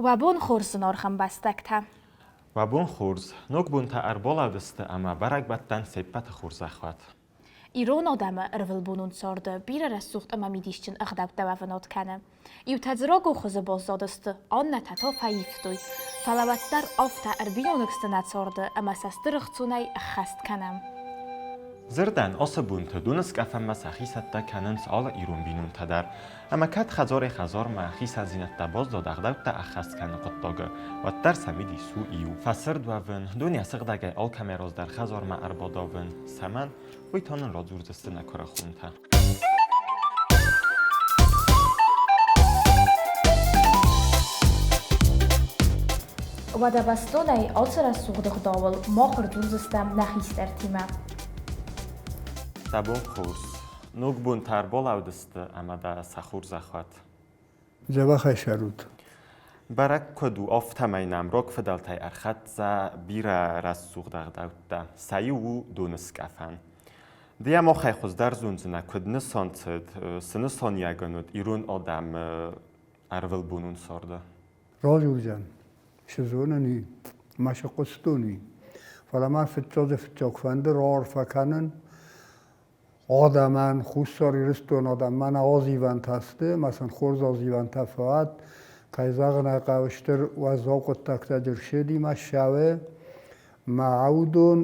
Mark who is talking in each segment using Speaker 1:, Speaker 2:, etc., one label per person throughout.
Speaker 1: Уӕ бон хорз, зынаргъ ӕмбӕстӕгтӕ!
Speaker 2: Уӕ бон хорз! Ног бонтӕ ӕрбалӕудзысты ӕмӕ бӕрӕгбӕттӕн се ппӕты хорзӕх уӕд!
Speaker 1: Ирон адӕмы ӕрвылбонон царды бирӕ рӕсугъд ӕмӕ мидисджын ӕгъдӕуттӕ уӕвынад кӕны. Иутӕ дзы рагон хуызы баззадысты, аннӕтӕ та фӕивтой. Фӕлӕ уӕддӕр афтӕ ӕрбиноныг сты нӕ царды ӕмӕ сӕ стыр ӕхцонӕй ӕххӕст кӕнӕм.
Speaker 2: Дзырдӕн, ацы бонты Доныскъӕфӕнмӕ сӕхи цӕттӕ кӕнынц алы ирон бинонтӕ дӕр. Ӕмӕ кӕд хӕдзарӕй-хӕдзармӕ хицӕндзинӕдтӕ баззад ӕгъдӕуттӕ ӕххӕст кӕныны хъуыддагы, уӕддӕр сӕ мидис у иу. Фӕцырд уӕвын, дуне сыгъдӕгӕй алкӕмӕй раздӕр хӕдзармӕ ӕрбадавын, цӕмӕн, уый та нын радзурдзысты нӕ куырыхонтӕ.
Speaker 1: Уӕдӕ бӕстонӕй ацы рӕсугъд ӕгъдауыл мах ӕрдзурдзыстӕм нӕ хистӕртимӕ.
Speaker 2: Дӕ бон хорз! Ног бонтӕ ӕрбалӕудысты ӕмӕ дӕ сӕ хорзӕх уӕд!
Speaker 3: Дзӕбӕхӕй цӕрут.
Speaker 2: Бӕрӕг куыд у, афтӕмӕй нӕм рог фыдӕлтӕй ӕрхӕццӕ бирӕ рӕсугъд ӕгъдӕуттӕ. Сӕ иу у доныскъӕфӕн. Ды йӕ махӕй хуыздӕр зондзынӕ, куыд нысан цыд, цы нысаниуӕгӕн уыд ирон адӕмы ӕрвылбонон царды?
Speaker 3: Радзурдзӕн, цы зонын и, ӕмӕ цы хъуыстон и. Фӕлӕ мӕ фыццаджы-фыццаг фӕнды раарфӕ кӕнын адӕмӕн, Хуссар Ирыстоны адӕм мӕнӕ азивӕнтӕ сты, ӕмӕ сын хорз азивӕнтӕ фӕуӕд. Кӕй зӕгъын ӕй хъӕуы, стыр уӕззау хъуыддӕгтӕ Джыршедимӕ ссӕуы. Мӕ аудон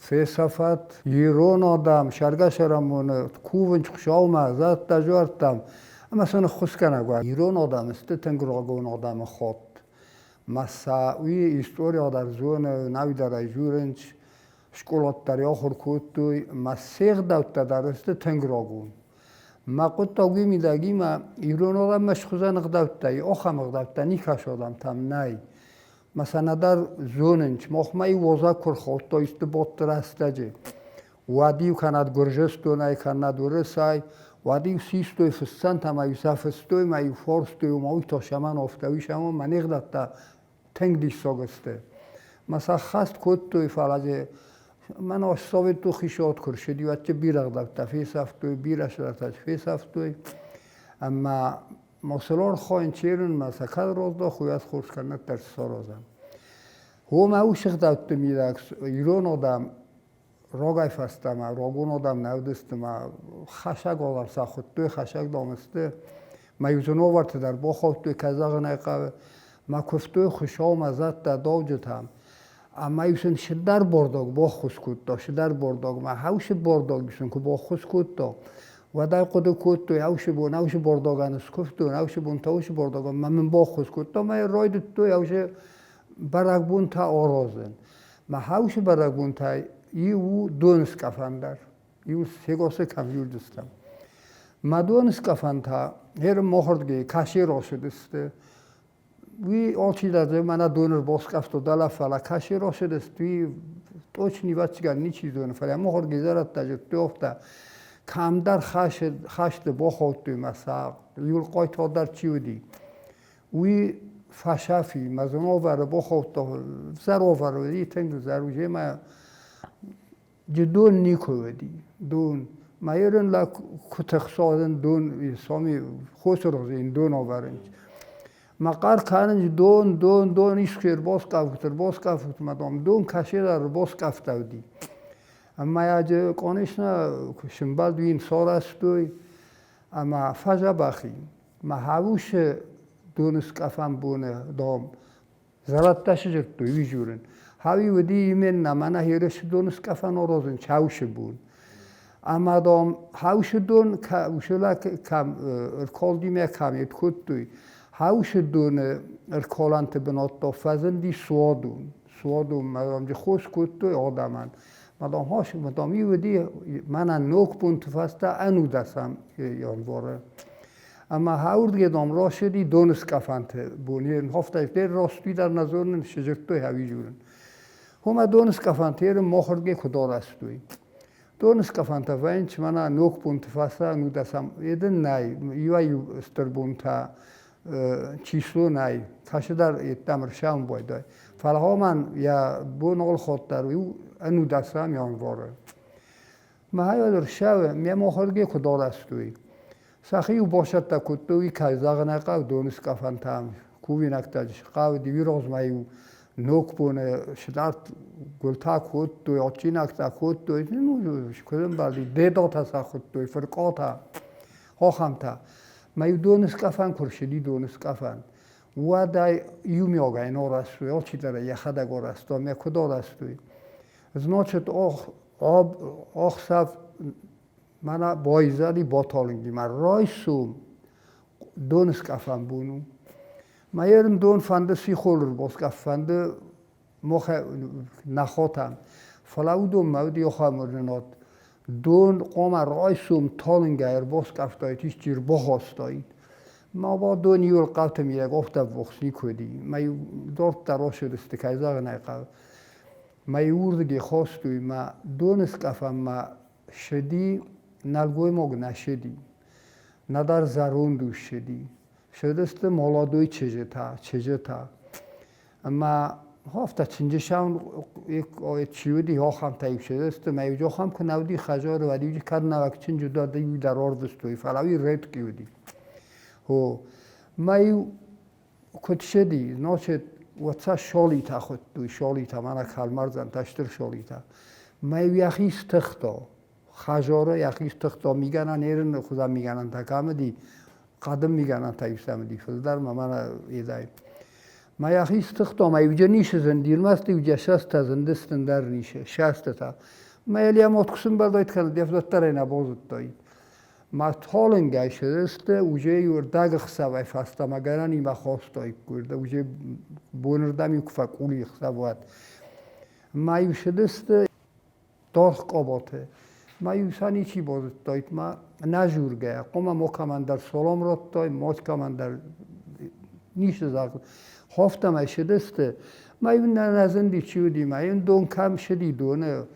Speaker 3: фесӕфӕд. Ирон адӕм сӕргӕсӕрӕмоны кувынц Хуыцаумӕ, зӕдтӕ, дзуӕрттӕм ӕмӕ сын ӕххуысгӕнӕг уа. Ирон адӕм сты тынг рагон адӕмы хатт. Мӕ сӕ уый историйӕ дӕр зоны, науи дӕр ӕй дзурынц, скъолаты дӕр ахуыр кодтой, мӕ се гъдӕуттӕ дӕр сты тынг рагон. Мӕ хъуыддаг уый мидӕг и, мӕ ирон адӕммӕ схуызӕн ӕгъдӕуттӕ, ахӕм ӕгъдӕуттӕ никӕцы адӕмтӕм нӕй. Мӕ сӕ нӕдӕр зонынц, махмӕ иу уазӕг куы рхаудта исты бадты рӕстӕджы, уӕд-иу кӕнӕд Гуырдзыстонӕй, кӕнӕд Уырысӕй, уӕд-иу систой фыссӕнтӕ ӕмӕ-иу сӕ фыстой ӕмӕ-иу фарстой, ома уый та цӕмӕн афтӕ, уый цӕмӕн мӕ не гъдӕуттӕ тынг диссаг сты. Мӕ сӕххӕст кодтой, фӕлӕ дзы мӕн Советон хицауад куы рцыди, уӕд дзы бирӕ ӕгъдӕуттӕ фесӕфтой, бирӕ цыдӕртӕ фесӕфтой. Ӕмӕ Моселон хойын-черынмӕ сӕ кӕд раздах, уӕд хорз кӕнӕд дӕр саразӕм. Уымӕ уыцы ӕгъдӕутты мидӕг ирон адӕм рагӕй фӕстӕмӕ, рагон адӕм нӕ уыдысты ма хӕсаг адӕм сӕ хуыдтой, хӕсаг дам сты. Ма иу дзы новӕрты дӕр бахаудтой, кӕй зӕгъын ӕй хъӕуы, ма куывтой Хуыцаумӕ, зӕдтӕ, дауджытӕм. Ӕмӕ-иу сын цыдӕр бордог баххуыс кодта, цыдӕр бордог, ма хӕусы бордог сын куы баххуыс кодта, уӕд ӕй хъуыды кодтой, ӕусы бон ӕусы бордогӕн скуывтон, ӕусы бон та уыцы бордогӕн мӕ мын баххуыс кодта, ӕмӕ йӕ райдыдтой ӕусы бӕрӕгбонтӕ аразын. Мӕ хӕусы бӕрӕгбонтӕй иу у доныскъӕфӕн дӕр, иу сегосы кӕм зилдыстӕм. Мӕ доныскъӕфӕн та ерын мохырдгӕй кассир ацыдысты. Уый алчидӕр дзы мӕнӕ доны ӕрбаскъӕфта дӕлӕ, фӕлӕ кассир ацыдысты, уый точно ӕвӕццӕгӕн ничи зоны, фӕлӕ мохырдгӕй зӕрӕдтӕ зыдтой афтӕ. Кӕмдӕр хӕсты бахаудтой мӕ сӕ иу хъайтар дӕр чи уыди, уый фӕсӕфи, мӕ зын бахаудта, зӕр ӕвӕры уыди, тынг зӕр уыди, ӕмӕ дон никуы уыди, дон. Ма ерын лӕг куы тыхсадын дон, соми хосыргъзин дон ӕвӕрынц. Ма хъӕр кӕнынц дон, дон, дон, искуы ӕрбаскъӕфут, ӕрбаскъӕфут, ма дам, дон кӕседӕр ӕрбаскъӕфтӕуыди. Ӕмӕ йӕ, конечно, куы сымбӕлд, уый йын сарӕзтой ӕмӕ фӕдзӕбӕх и. Мӕ хӕлусы доныскъӕфӕн боны, дам, зӕрӕдтӕ сдзырдтой, уый дзурын. Хауи уыди именно мӕнӕ Ерысы доныскъӕфӕн аразын Чаусы бон. Ӕмӕ, дам, хаусы дон уыцы лӕг кӕм ӕркалдимӕ кӕм кодтой, хаусы доны ӕркалӕнты бынат та фӕзынди суадон. Суадон, мадам, хос кодтой адӕмӕн. Мадам, хос, мадам, уыди мӕнӕ ног бонты фӕстӕ ӕнудӕсӕм январы. Ӕмӕ хауырдге дам рацыди доныскъӕфӕнты бон. Хафтӕй дӕр растуи дӕр нӕ зонын, сдзырдтой хауи дзурын. Хомӕ доныскъӕфӕнты ерын махырдге куыд арӕзтой. Доныскъӕфӕнтӕ вӕййынц мӕнӕ ног бонты фӕстӕ ӕнудӕсӕм. Едын нӕй, иуӕй-иу стыр бонтӕ число нӕй, кӕцыдӕр йеддӕм ӕрсӕуын байдайы. Фӕлӕ уымӕн йӕ бон алхатт дӕр у ӕнудӕсӕм январы. Мӕ ӕрсӕуы ме мохорге куыд арӕзтой. Сӕхи-иу басӕттӕ кодтой, кӕй зӕгъын ӕй хъӕуы, доныскъӕфӕнтӕм. Кувинӕгтӕ схъавыди уиргъуызмӕ-иу ногбоны сыдард гуылтӕ кодтой, адджинӕгтӕ кодтой, ну, куыд ӕмбӕлди, дедатӕ сӕ хуыдтой, фыркъатӕ, ахӕмтӕ. Мӕ-иу доныскъӕфӕн куы рцыди, доныскъӕфӕн, уӕд ӕй иумиагӕй арӕзтой, алчидӕр ӕй йӕхӕдӕг арӕзта, мӕ куыд арӕзтой. Значит, ӕхсӕв мӕнӕ байзади баталынги мӕ райсом доныскъӕфӕн бон у. Мӕ ерын дон фӕнды сихоры рбаскъӕф, фӕнды мохӕ нӕхотӕн. Фӕлӕ уыдонмӕ уыди ахӕм уырнынад. Дон хъуамӕ райсом талынгӕй ӕрбаскъӕфтаид, исчи ӕрбахастаид. Ма ба дон иуыл хъӕуты мидӕг афтӕ ӕввахс никуы уыди. Мӕ иу дарддӕр рацыдысты, кӕй зӕгъын ӕй хъӕуы. Мӕ иуырдыгӕй хастой мӕ доныскъӕфӕнмӕ ссыди, нӕлгоймаг нӕ ссыди, нӕдӕр зӕронд ус ссыди. Ссыдысты молодой чызджытӕ, чызджытӕ. Ӕмӕ афтӕ чынджысау чи уыди, ахӕмтӕ-иу ссыдысты. Мӕ иу ахӕм куы нӕ уыди хӕдзары, уӕд-иу кӕд нӕуӕг чынджы дӕр иу дӕр ӕрвыстой, фӕлӕ уый редки уыди. О, мӕ-иу куыд ссыди, значит, уӕд сӕ шолитӕ хуыдтой, шолитӕ, мӕнӕ кӕлмӕрзӕнтӕ, стыр шолитӕ. Мӕ-иу йӕхи стыхта, хӕдзары йӕхи стыхта, мигӕнӕн ерыны хуызӕн мигӕнӕнтӕ кӕм уыди, хъӕдын мигӕнӕнтӕ-иу сӕм уыди фылдӕр, мӕ мӕнӕ едӕй. Мӕ йӕхи стыхта, мӕ иуджы ницы зынди, ӕрмӕст-иу дӕ сӕстӕ зындысты ӕндӕр ницы, сӕстытӕ. Мӕ йӕ мот куы сымбӕлдаид кӕнӕ де фдӕттӕр ӕй нӕ базыдтаид. Ма талынгӕй сырӕзты уже иу ӕрдӕгӕхсӕвӕй фӕстӕмӕ гӕнӕнимӕ хостаиккой, уже бонырдӕм-иу куы фӕкъули ӕхсӕв, уӕд. Ма-иу сыдысты даргъ къабаты. Ма-иу сӕ ничи базыдтаид, ма нӕ жургӕйӕ, хъуамӕ ма кӕмӕндӕр салам радтай, ма кӕмӕндӕр ницы загъ. Хафтӕмӕй сыдысты. Ма-иу нӕ нӕ зынди, чи уыди, ма-иу дон кӕм сыди доны,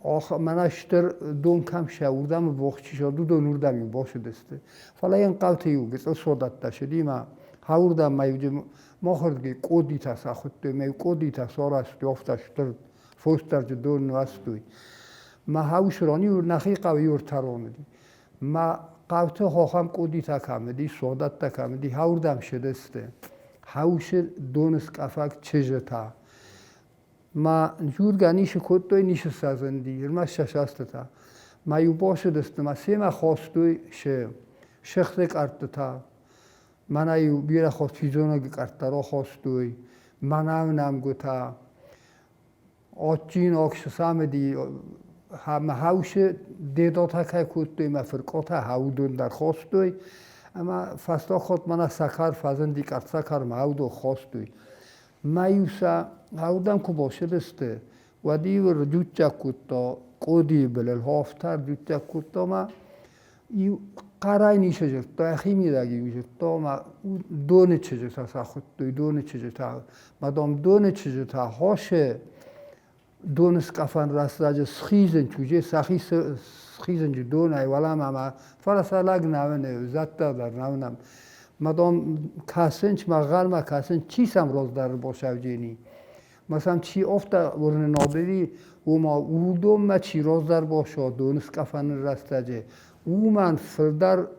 Speaker 3: Мӕнӕ стыр дон кӕм сӕ, уырдӕм богъ чи сӕ, уыдон уырдӕм-иу бацыдысты. Фӕлӕ йын хъӕуты иу гыццыл содӕттӕ цыди мӕ уырдӕм ма-иу махырдыгӕй къодитӕ сахуыдтой, ма-иу къодитӕ сарӕзтой, афтӕ стыр фосдарджы дон нуӕзтой. Мӕ хаусы ран-иу нӕхи хъӕуы иу ӕртӕрон уыди. Мӕ хъӕуты хохӕм къодитӕ кӕм уыди, содӕттӕ кӕм уыди, уырдӕм цыдысты. Хаусы доныскъӕфӕг чызджытӕ. Ма дзургӕ ницы кодтой, ницы сӕ зынди, ӕрмӕст сӕ сӕстытӕ. Ма-иу бацыдысты ма семӕ хостой се сыхты къӕрттытӕ. Мӕнӕ-иу бирӕ хос физонӕгы къӕрттӕ рахастой, мӕнӕуы нӕмгуытӕ. Адджинаг сысамыди, мӕ хаусы дедатӕ кӕй кодтой, мӕ фыркъотӕ уыдон дӕр хостой. Ӕмӕ фӕстаг хатт мӕнӕ сӕкӕр фӕзынди, къӕртт-сӕкӕр мӕ уыдон хостой. Ма-иу сӕ ардӕм куы бацыдысты, уӕд-иу ӕрдудтӕ кодта къодийы былыл, афтӕ ӕрдудтӕ кодта ӕмӕ иу хъӕрӕй ницы дзырдта, йӕхимидӕг-иу дзырдта ӕмӕ доны чызджытӕ сӕ хуыдтой, доны чызджытӕ. Мӕ, дам, доны чызджытӕ хосы доныскъӕфӕн рӕстӕджы схизынч, уже сӕхи схизынч донӕй уӕлӕмӕ ма, фӕлӕ сӕ лӕг нӕ уыны, зӕдтӕ дӕр нӕ уынӕм. Ма дам кӕсынч, ма гъӕлмӕ кӕсынч, чи сӕм раздӕр басӕвджени. Ма сӕм чи афтӕ уырнынадыри, ома уыдонмӕ чи раздӕр баса доныскъӕфӕны рӕстӕджы, уымӕн фылдӕр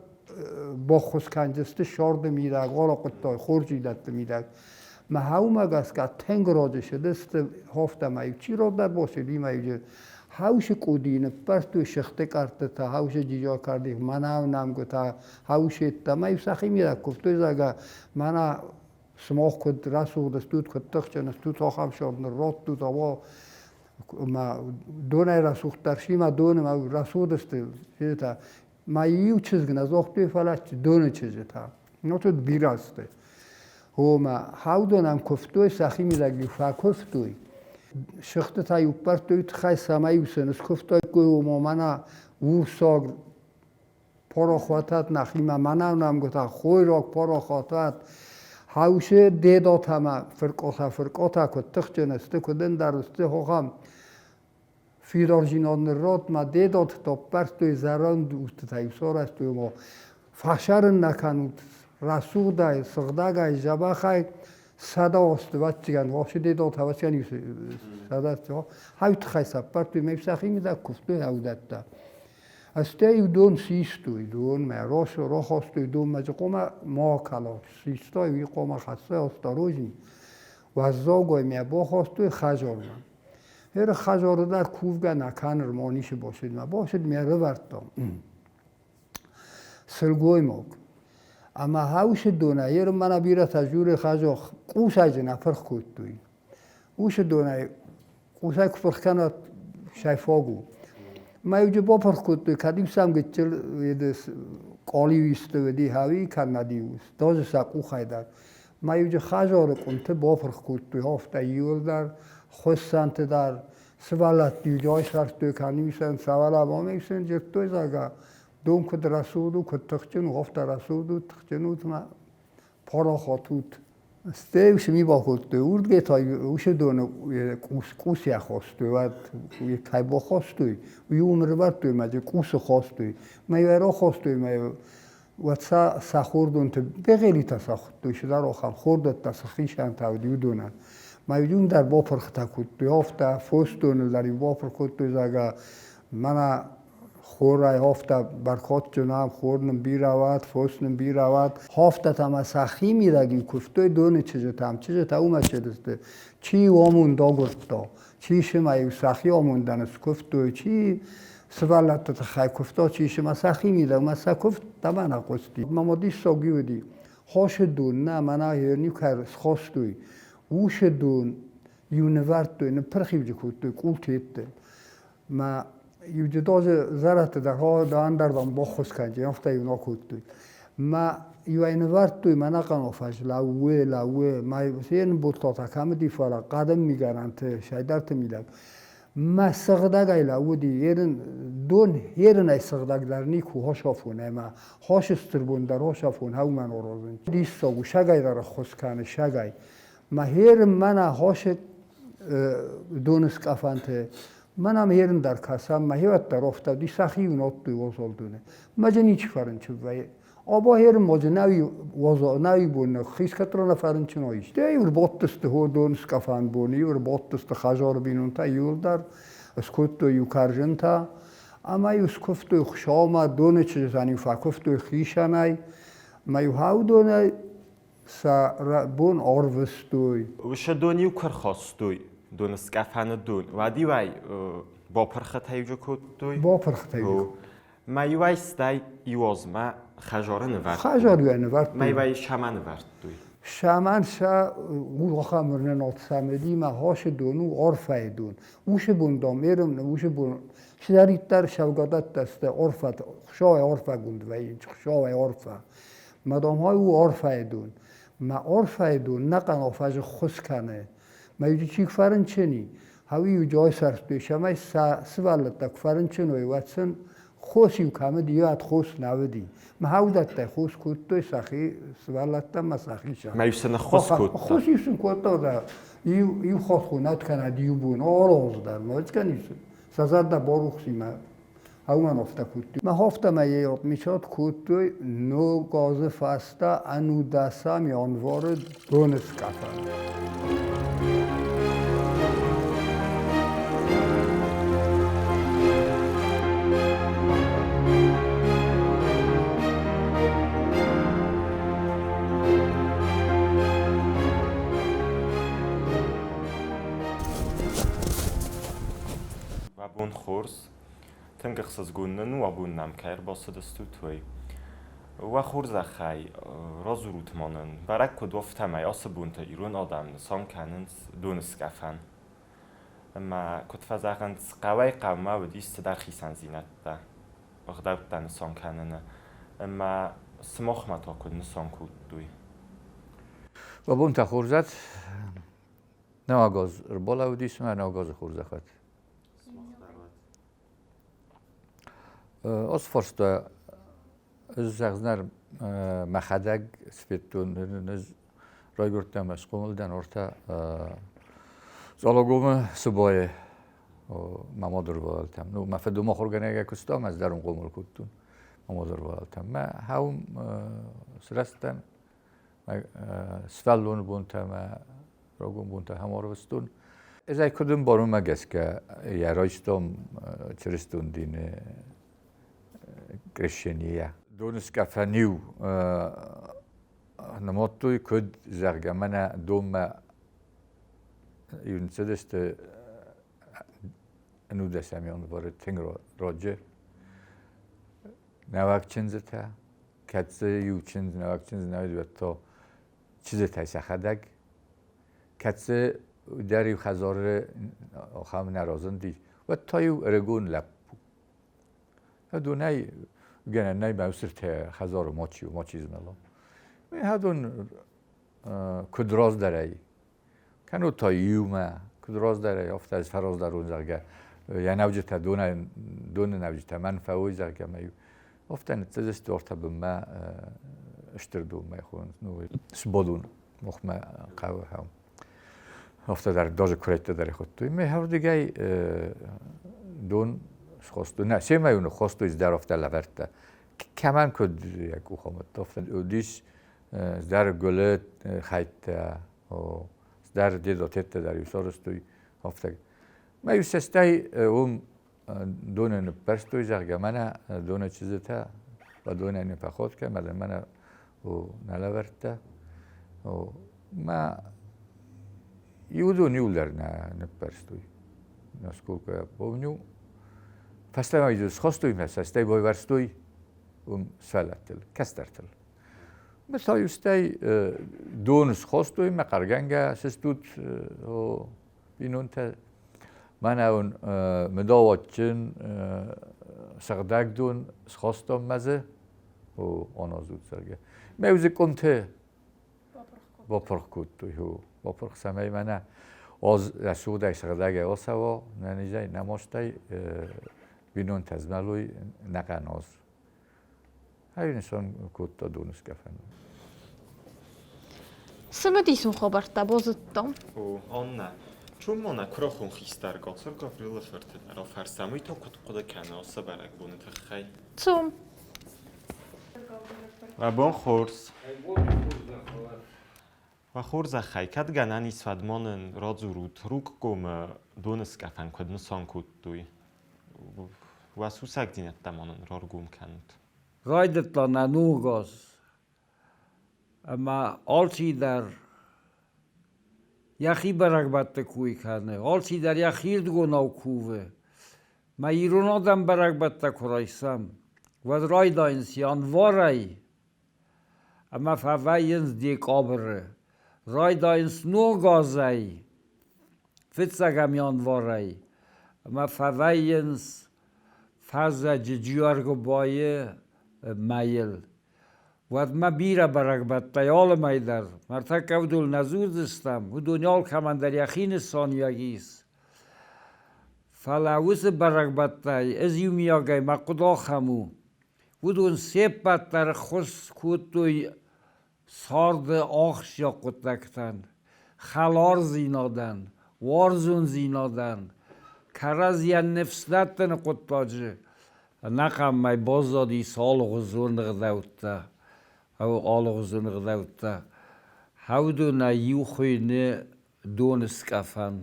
Speaker 3: баххуыс кӕндзысты сӕрды мидӕг, алы хъуыддаг хорздзинӕдты мидӕг. Мӕ уымӕ гӕсгӕ тынг раджы цыдысты афтӕмӕй чи раздӕр бацыди, ӕмӕ хаусы къудийы ныппӕрстой сыхты къӕрттытӕ, хаусы джиджа кӕрдих, мӕнӕу нӕмгуытӕ, хаусы ӕмӕ-иу сӕхимидӕг куывтой, зӕгъгӕ, мӕнӕ сымах куыд рӕсугъд стут, куыд тыхджын стут, ахӕм сӕрд нырродтут, ӕмӕ ма донӕй рӕсугъддӕр симӕ доны ма рӕсугъд сты, ма иу чызг нӕ загътой, фӕлӕ доны чызджытӕ. Ну, тут бирӕ сты. Ома, хаудонӕн куывтой, сӕхимидӕг-иу фӕкуывтой. Сыхтытӕ-иу ппӕрттой тыххӕй, цӕмӕй-иу сын скуывтаиккой, ома мӕнӕ урсаг парахатат нӕхимӕ мӕнӕ нӕмгуытӕ, хойраг парахатат. Хаусы дедатӕмӕ фыркъотӕ фыркъотӕ куыд тыхджын сты, куыд ӕндӕр сты, хохӕм фидарзинад нырродмӕ дедат топпӕрстой зӕронд устытӕ-иу сарӕзтой, ома фӕсӕрын нӕ кӕнут рӕсугъдӕй, сыгъдӕгӕй, дзӕбӕхӕй 100 азты ӕвӕццӕгӕн, уацы дедат ӕвӕццӕгӕн иу 100 азты хай тыххӕй сӕппӕрттой, ӕмӕ сӕхимидӕг куывтой аудӕттӕ. Стӕй дон систой, донмӕ, рахастой донмӕ, хъуамӕ ма кала, систой, уый хъуамӕ хӕццӕ осторожней. Уӕззаугай мӕ бахастой хӕдзармӕ. Гъер хӕдзары дӕр кувгӕ нӕ кӕны, ма ницы бацыд мӕ бацыд, мӕ рывӕрдта. Сылгоймаг. Ӕмӕ хаусы донӕй, ер мӕнӕ бирӕтӕ дзуры хӕдзар къусӕй дзы нӕ пырх кодтой. Уыцы донӕй къусӕй куы пырх кӕнат, сӕфаг у. Мӕ иуджы бапырх кодтой, кӕд-иу сӕм гыццыл къалиу исты уыди, хауи кӕннӕд-иу, даже сӕ къухӕй дӕр. Мӕ иуджы хӕдзары къуымты бапырх кодтой афтӕ иуылдӕр, хуыссӕнты дӕр, сывӕллӕтты-иу айсӕрстой, кӕн-иу сӕм сӕвӕлӕ сын дзырдтой, зӕгъгӕ, дон куыд рӕсугъд у, куыд тыхджын у, афтӕ рӕсугъд у, тыхджын ут мӕ парахат ут. Стӕй уыцы ми бакодтой, уырдгӕй та уыцы доны къус ахастой, уӕд кӕй бахастой, уый уым ӕрывӕрдтой мӕ дзы къусы хастой. Мӕ йӕ рахастой, мӕ уӕд сӕ сӕ хордонты бегъелитӕ сӕ хуыдтой, цыдӕр ахӕм хордӕттӕ цы хицӕнтӕ уыди, уыдонӕн. Мӕ уым дӕр бапырхытӕ кодтой, афтӕ фосдоныл дӕр-иу бапырх кодтой, зӕгъгӕ, мӕнӕ хорӕй афтӕ бӕркадджын ам, хор нын бирӕ уӕд, фос нын бирӕ уӕд. Афтӕтӕ ма сӕхимидӕг-иу куывтой доны чызджытӕм, чызджытӕ уымӕ цыдысты. Чи амонд агуырдта, чи сымӕ-иу сӕхи амондӕн скуывтой, чи сывӕллӕтты тыххӕй куывта, чи сымӕ сӕхимидӕг ма сӕ куывд дӕмӕ хъуысти. Мӕ диссаг уыди, хосы дон нӕ мӕнӕ никӕй схостой, усы дон иу нывӕрдтой, ныппырх-иу кодтой къултетты. Мӕ иу дозы зӕрӕдты дӕр ӕндӕрдӕм баххуыс кӕнджын, афтӕ-иу нӕ кодтой. Мӕ иуӕй нывӕрдтой мӕнӕхъӕн фӕз, лӕууы, лӕууы, мӕ фен бодтатӕ кӕм уыди, фӕлӕ хъӕдын мигӕнӕнты, сӕйдӕрты мидӕг. Мӕ сыгъдӕгӕй лӕууыди, ерын дон ерынӕй сыгъдӕгдӕр никуы хосафон ӕмӕ хосы стырбон дӕр хосафон хӕумӕн орозын. Диссаг у, сагӕй дӕр ӕххуыс кӕны, сагӕй. Мӕ херын мӕнӕ хосы доныскъӕфӕнты мӕнӕ херын дӕр кӕсӕм, мӕ хиуӕттӕ рофтӕ ди сӕхи нодтой уозолдуны. Мӕ дзы ничи фӕрынчын вӕййы. Оба херын мо дзы нӕуи уозо нӕуи бон хискӕтрона фӕрынчын ой. Стӕй ӕрбадтысты хо доныскъӕфӕн боны, ӕрбадтысты хӕдзары бинонтӕ иуылдӕр, скодтой иу кӕрзынтӕ ӕмӕ-иу скуывтой Хуыцаумӕ, доны чызджытӕн-иу фӕкуывтой хисӕнӕй, мӕ-иу хаудонӕй сӕ бон ӕрвыстой.
Speaker 2: Уыцы дон-иу куы ӕрхастой, доныскъӕфӕны дон, уӕд-иу ӕй бапырхытӕ кодтой.
Speaker 3: Бапырхытӕ.
Speaker 2: Мӕ-иу ӕй стӕй иуазмӕ хӕдзары нывӕрдтой.
Speaker 3: Хӕдзары нывӕрдтой.
Speaker 2: Мӕ-иу ӕй сӕмӕ нывӕрдтой.
Speaker 3: Сӕмӕн сӕ ахӕм уырнынад сӕмыдимӕ хосы дон у арфӕйы дон. Уыцы бон, дам, ерын, уыцы бон цыдӕриддӕр сӕвгӕдӕттӕ сты арфӕ, Хуыцауӕй арфӕгонд вӕййынц, Хуыцауӕй арфӕ. Мадамхай у арфӕйы дон. Мӕ арфӕйы дон нӕ къанафазы ххуыс кӕны. Мӕ иу чи куы фӕрынчын и, хауи иу джой сӕрстой, цӕмӕй сӕ сывӕллӕттӕ куы фӕрынчын уой, уӕд сын хос-иу кӕм уыди, уӕд хос нӕ уыди. Мӕ уыдӕттӕй хос кодтой сӕхи сывӕллӕттӕн мӕ сӕхицӕн.
Speaker 2: Мӕ иу сын ӕххуыс кодта?
Speaker 3: Хос-иу сын кодта, да. Иу, иу хос хонат кӕнӕд иу бон, ороз дӕр, ма кӕнис. Сӕ зӕрдӕ барухсимӕ Ауымӕн афтӕ кодтой. Мах афтӕмӕй отмечать кодтой Ног азы фӕстӕ ӕнудӕсӕм январы Доныскъӕфӕн.
Speaker 2: Уӕ бон хорз! Тынг ӕхсызгон нын у, абон нӕм кӕй ӕрбацыдыстут, уый. Уӕ хорзӕхӕй, радзурут ма нын, бӕрӕг куыд у, афтӕмӕй ацы бонты ирон адӕм нысан кӕнынц Доныскъӕфӕн. Ӕмӕ, куыд фӕзӕгъынц, хъӕуӕй хъӕумӕ уыдис цыдӕр хицӕндзинӕдтӕ ӕгъдӕуттӕ нысан кӕныны. Ӕмӕ сымахмӕ та куыд нысан кодтой?
Speaker 4: Уӕ бонтӕ хорз уӕд. Нӕуӕг аз ӕрбалӕудис ӕмӕ нӕуӕг азы хорзӕх уӕд. Ацы фарста ӕз зӕгъдзынӕн мӕхӕдӕг федтон, ӕз райгуырдтӕн ӕмӕ схъомыл дӕн ортӕ Цъалагомы Сыбайы мӕ мадырвадӕлтӕм. Ну, мӕ фыд уым ахуыргӕнӕгӕй куыста, ӕмӕ ӕз дӕр уым хъомыл кодтон мӕ мадырвадӕлтӕм. Мӕ хауым сырӕзтӕн, сывӕллоны бонтӕ мӕ рагон бонтӕ хӕм арвыстон. Ӕз ӕй куыд ӕмбарын, уымӕ гӕсгӕ йӕ райстам чырыстон дины. Крещения. Доныскъӕфӕн-иу нымадтой, куыд, зӕгъгӕ, мӕнӕ донмӕ иу ныццыдысты ӕнудӕсӕм январы тынг раджы нӕуӕг чындзытӕ, кӕд дзы иу чындз, нӕуӕг чындз нӕ уыд, уӕд та чызджытӕ сӕхӕдӕг, кӕд дзы дӕр иу хӕдзары ахӕм нӕ разынди, уӕд та-иу ӕрыгон лӕппу. Адонӕй гӕнӕн нӕй мӕ усыртӕ хӕдзары мачи мачи змӕла. Адон куыд раздӕрӕй, кӕннод та иумӕ, куыд раздӕрӕй, афтӕ ӕз фӕраздӕрон, зӕгъгӕ, йӕ нӕуджытӕ доны нӕуджытӕ мӕн фӕуой, зӕгъгӕ, мӕ-иу афтӕ ныццыдысты ортӕ бынмӕ стыр донмӕ хонынц, ну, сбадон махмӕ хъӕуы хӕм. Афтӕ дӕр даже куырӕйттӕ дӕр хуыдтой. Ме ардыгӕй дон схостой. Нӕ, семӕ-иу ныххостой, здӕр афтӕ лӕвӕрдта. Кӕмӕн куыд йӕ къух амыдта, афтӕ уыдис здӕр гуылы хӕйттӕ, здӕр дедотеттӕ дӕр-иу сарӕзтой, афтӕ. Мӕ-иу сӕстӕй уым доны ныппӕрстой, зӕгъгӕ, мӕнӕ доны чызджытӕ, донӕй не поход кӕн, мӕнӕ нӕ лӕвӕрдта. Мӕ иу дон иу дӕр нӕ ныппӕрстой. Насколько я помню. Фӕстӕмӕ схостой мӕ, сӕстӕй байвӕрстой уым сывӕллӕттыл, кӕстӕртыл. Мӕ стӕй дон схостой мӕ хъӕргӕнгӕ сыстут бинонтӕ. Мӕнӕ уын мыдауадджын сыгъдӕг дон схостон мӕ дзы, аназут, зӕгъгӕ. Мӕ дзы къуымты бапырх кодтой, бапырх, цӕмӕй мӕнӕ аз рӕсугъдӕй сыгъдӕгӕй ацӕуа, нӕнизӕй, нӕ мастӕй бинонтӕ змӕлой нӕхъӕн аз. Ай нысан кодта доныскъӕфӕн.
Speaker 1: Цымыдисон хабӕрттӕ базыдтам.
Speaker 2: О, Аннӕ, чуммонӕ куырыхон хистӕр Гацыр Гаврилы фырты дӕр афӕрсӕм, уый та куыд хъуыды кӕны ацы бӕрӕгбоны тыххӕй?
Speaker 1: Цом.
Speaker 2: Уӕ бон хорз. Уӕ хорзӕхӕй, кӕд гӕнӕн ис, уӕд ма нын радзурут, Рукъгомы доныскъӕфӕн куыд нысан кодтой? Уӕ сусӕгдзинӕдтӕ ма нын раргом кӕнут.
Speaker 5: Райдыдта нӕ ног аз, ӕмӕ алчидӕр йӕхи бӕрӕгбӕтты кой кӕны, алчидӕр йӕхирдыгонау кувы. Мӕ ирон адӕм бӕрӕгбӕттӕ куы райсӕм, уӕд райдайынц январӕй ӕмӕ фӕвӕййынц декабры. Райдайынц ног азӕй, фыццӕгӕм январӕй, ӕмӕ фӕвӕййынц фӕззӕджы Джиуӕргуыбайы мӕйыл. Уӕдмӕ бирӕ бӕрӕгбӕттӕй алы мӕй дӕр ныртӕккӕ уыдон нӕ дзурдзыстӕм, уыдон алкӕмӕн дӕр йӕхи нысаниуӕг ис. Фӕлӕ уыцы бӕрӕгбӕттӕй ӕз иумиагӕй мӕ хъуыды ахӕм у, Уыдон се ппӕт дӕр ӕххуыс кодтой царды ахсджиаг хъуыддӕгтӕн, хӕлардзинадӕн, уарзондзинадӕн, кӕрӕдзийӕн ныфс дӕттыны хъуыддаджы. Ӕнӕхъӕнмӕй баззадис алыгъуызон ӕгъдӕуттӕ, алыгъуызон ӕгъдӕуттӕ. Уыдонӕй иу хуыйны доныскъӕфӕн.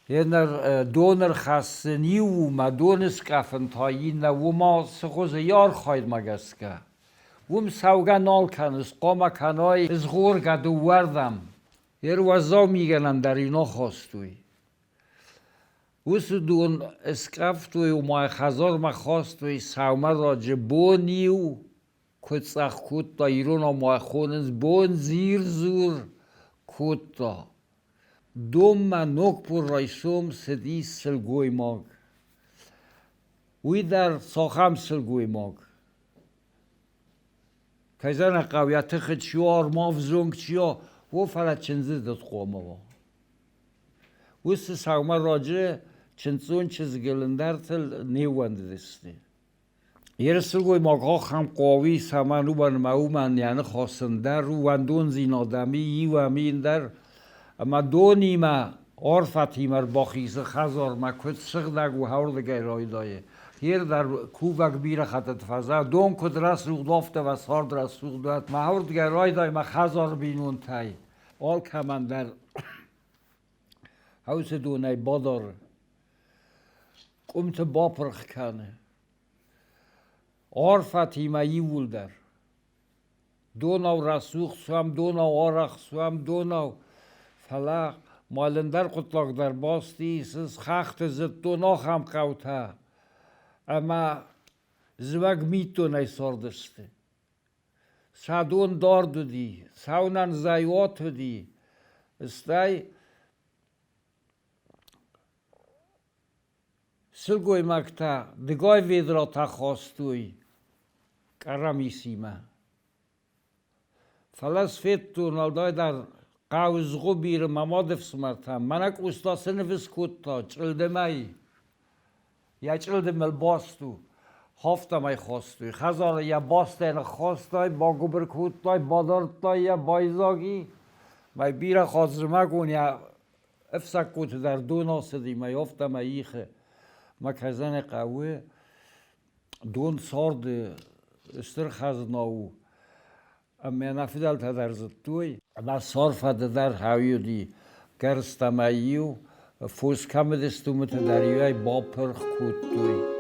Speaker 5: Еныр дон ӕрхӕссын иу у, мӕ доныскъӕфын та иннӕ уымӕ цы хуызы йӕ архайдмӕ гӕсгӕ. Уым цӕугӕ нал кӕныс, хъуамӕ кӕнай згъоргӕ дыууӕрдӕм. Ер уӕззау мигӕнӕн дӕр ин ахастой. Уыцы дон ыскъӕфтой, ома хӕдзармӕ хастой сӕумӕраджы бон-иу куы цъӕх кодта, иронау ма хонынц бон дзир-дзур кодта. Донмӕ ногбон райсом цыдис сылгоймаг. Уый дӕр цахӕм сылгоймаг? Кӕй зӕгъын хъӕуы, йӕ тыхы чи уа, ӕрмӕвзонг чи уа, о, фӕлӕ чындзыдзыд хъуамӕ уа. Уыцы сӕумӕраджы чындздзон чызгыл ӕндӕртыл не ууӕндыдысты. Йе сылгоймаг ахӕм хъӕуи цӕмӕн уымӕн ӕмӕ уымӕн йӕ ныхас ӕндӕр у, уӕндондзинад ӕм иу ӕм ӕндӕр. Ӕмӕ донимӕ, арфӕтимӕ ӕрбахизы хӕдзармӕ, куыд сыгъдӕг у, уырдыгӕй райдайы. Йе дӕр кувӕг бирӕ хӕттыты фӕзӕгъы, дон куыд рӕсугъд, афтӕ уӕ цард рӕсугъд уӕд. Мӕ уырдыгӕй райдайы мӕ хӕдзары бинонтӕй. Алкӕмӕн дӕр уыцы донӕй бадары. Къуымты бапырх кӕны. Арфӕтимӕ иууылдӕр. Донау рӕсугъд суӕм, донау арӕх суӕм, донау. Фӕлӕ ма ӕндӕр хъуыддаг дӕр баст ис, хӕхты зыдтон ахӕм хъӕутӕ, ӕмӕ зымӕг митдонӕй цардысты. Сӕ дон дард уыди, цӕуынӕн зӕйуат уыди, стӕй Сылгоймӕгтӕ дыгай ведратӕ хастой къӕрӕмисимӕ. Фӕлӕ ӕз федтон, уӕлдайдӕр хъӕуы Згъуыбиры мӕ мады фсымӕртӕ, мӕнӕ Къоста цы ныв скодта чъылдымӕй, йӕ чъылдымыл баст у, афтӕмӕй хастой. Хӕдзары йӕ бастӕй ныххастай, багуыбыр кодтай, бадардтай йӕ, байдзаг и. Мӕ бирӕ хатт зымӕгон йӕ Ӕфцӕгготы дӕр дон ацыди мӕ афтӕмӕй ихы. Мӕ кӕзӕны хъӕуы дон царды стыр хӕзна у. Ӕмӕ нӕ фыдӕлтӕ дӕр зыдтой. Ӕмӕ сӕрфады дӕр хауди гӕрзтӕ ӕмӕ-иу фос кӕм уыдысты, уымыты дӕр-иу ӕй бапырх кодтой.